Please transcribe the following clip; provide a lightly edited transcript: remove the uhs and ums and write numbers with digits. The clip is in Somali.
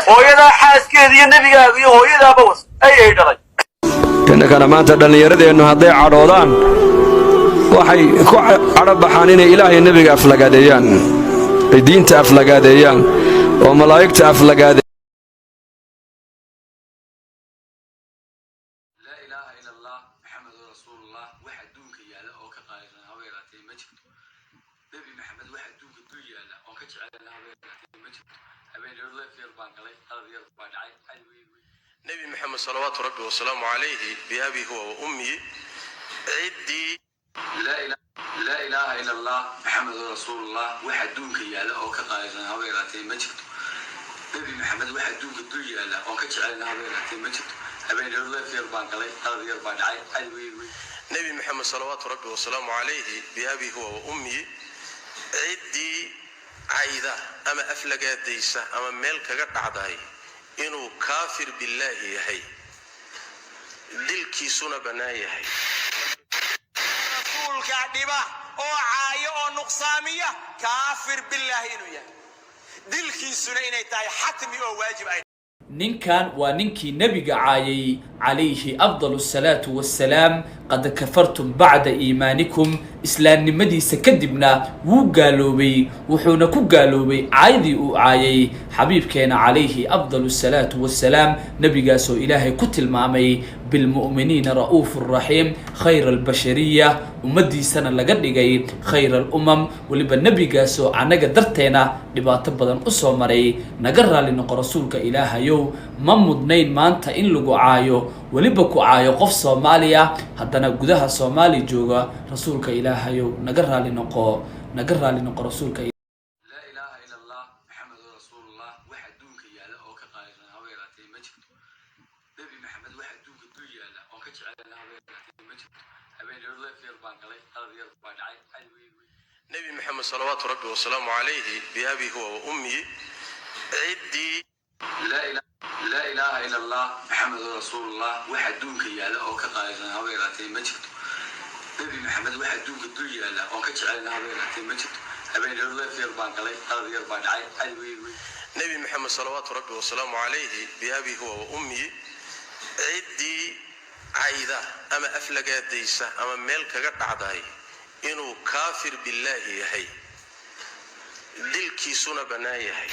Hooyadaa xaaskeeda iyo nebigaaga iyo hooyadaaba was ay ay dhalay. Innakana maanta dhallinyaradeennu hadday cadhoodaan, waxay ku cadho baxaan inay Ilaahay, Nebiga aflagaadeeyaan, ay diinta aflagaadeeyaan oo malaa'igta aflagaade. Laa ilaaha ila Allah, Maxamedun rasuulullah. Wax adduunka yaalla oo ka qaalisan haba yaraatee ma jirto. Nebi Maxamed wax adduunka dul yaalla oo ka jecelna haba yaraatee ma jirto. Habeen leef yar baan galay, qalad yar baa dhacay, cali weyn weyn. Nebi Maxamed salawaatu rabbi wasalaamu calayhi biabi huwa wa ummii, ciddii Laa ilaaha ila Allah, Maxamedun rasuulullah. Wax adduunka yaalla oo ka qaalisan haba yaraatee ma jirto. Nebi Maxamed wax adduunka dul yaalla oo ka jecelna haba yaraatee ma jirto. Habeen leef yar baan galay, qalad yar baa dhacay, cali weyn weyn. Nebi Maxamed salawaatu rabbi wasalaamu calayhi biabi huwa wa ummii, ciddii cayda ama aflagaadaysa ama meel kaga dhacday inuu kaafir billaahi yahay, dilkiisuna bannaan yahay. Rasuulka dhiba oo caayo oo nuqsaamiya, kaafir billaahi inuu yahay, dilkiisuna inay tahay xatmi oo waajib ay. Ninkan waa ninkii Nebiga caayay calayhi afdal asalaatu wassalaam. Qad kafartum bacda iimaanikum. Islaamnimadiisa kadibna wuu gaaloobay, wuxuuna ku gaaloobay caayadii uu caayay xabiibkeena calayhi afdal asalaatu wassalaam, nebigaasoo Ilaahay ku tilmaamay bilmu'miniina ra'uufu raxiim, khayra albashariya, ummaddiisana laga dhigay khayra alumam. Weliba nebigaasoo annaga darteena dhibaato badan usoo maray. Naga raali noqo, rasuulka Ilaahayow. Ma mudnayn maanta in lagu caayo, weliba ku caayo qof Soomaaliya, haddana gudaha Soomaaliya jooga. Rasuulka Ilaahayow, naga raali noqo, naga raali noqo, rasuulka. Laa ilaaha ila Allah, Maxamedun rasuulullah. Wax adduunka yaalla oo ka qaalisan haba yaraatee ma jirto. Nebi Maxamed wax adduunka dul yaalla oo ka jecelna haba yaraatee ma jirto. Habeen leef yar baan galay, qalad yar baa dhacay, cali weyn weyn. Nebi Maxamed salawaatu rabbi wasalaamu calayhi biabi huwa wa ummii, ciddii Laa ilaaha ila Allah, Maxamedun rasuulullah. Wax adduunka yaalla oo ka qaalisan haba yaraatee ma jirto. Nebi Maxamed wax adduunka dul yaalla oo ka jecelna haba yaraatee ma jirto. Habeen leef yar baan galay, qalad yar baa dhacay, cali weyn weyn. Nebi Maxamed salawaatu rabbi wasalaamu calayhi biabi huwa wa ummii, ciddii cayda ama aflagaadaysa ama meel kaga dhacday inuu kaafir billaahi yahay, dilkiisuna bannaan yahay.